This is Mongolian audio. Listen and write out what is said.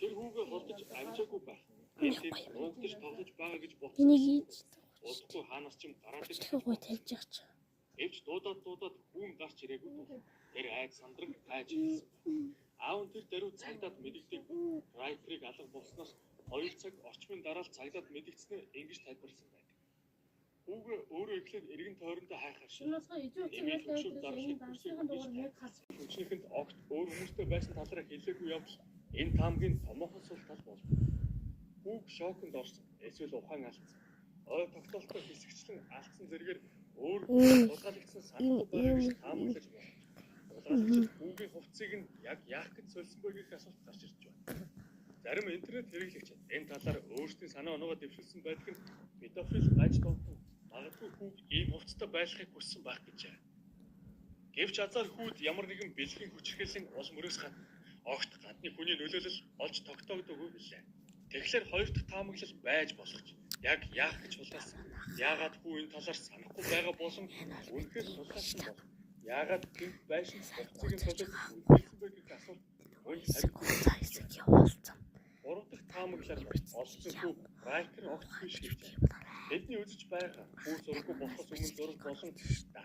Тэр хүүгээ холдож амжаагүй байх. Энэ тэд нуугдаж тоглож байгаа гэж бодсон. Энийг ийж Удахгүй хаанаас ч юм гараад ирэх. бичлэгээ гой тавьж явах чи. Эвч дуудаад дуудаад хүүн гарч ирээгүй тул тэр айд сандран айж эхэлсэн. Аав нь тэр даруй цагдаад мэдэгдэг. Райкерыг алга болсноос 2 цаг орчмын дараа л цагдаад мэдэгдснээ ингэж тайлбарласан байдаг. Хүүгээ өөрөө эхлээд эргэн тойрондоо хайхаар шив. Эмийн хөгшөөр зарлахыг хүсээгүй гэж Хүчнийхэнд огт өөр хүмүүстэй байсан талаараа хэлээгүй явдал энэ таамгийн томоохон сул тал болов. Хүүг шоконд орсон. Эсвэл ухаан алдсан. Ой тогтоолттой хэсэгчлэн алдсан зэрэгээр өөр хулгайлагдсан санахгүй байгаа гэж таамаглаж байна. Хулгайлагчид хүүгийн хувцсыг нь яг яах гэж сольсон бэ гэх асуулт гарч ирж байна. Зарим интернет хэрэглэгч энэ талаар өөрсдийн санаа оноогоо дэвшүүлсэн байдаг нь педофил гаж донтон магадгүй хүүг ийм хувцастай байлгахыг хүссэн байх гэжээ. Гэвч азар хүүд ямар нэгэн бэлгийн хүчирхийлэн ул мөрөөс гадна огт гадны хүний нөлөөлөл олж тогтоогдоогүй билээ. Тэгэхээр хоёр дахь таамаглал байж болох ч яг яах гэж хулгайлсан? Яагаад хүү энэ талаар санахгүй байгаа болон үнэхээр хулгайлсан бол яагаад гэнэт байшин хувцсыг нь солиод үлдээсэн бэ гэх асуулт мөн хариугүй. За хэсэг явуулсан. Гурав дахь таамаглалаар олсон хүү Райкер огт биш гэж. Тэдний үзэж байгаа хүү зураггүй болохоос өмнө зураг болон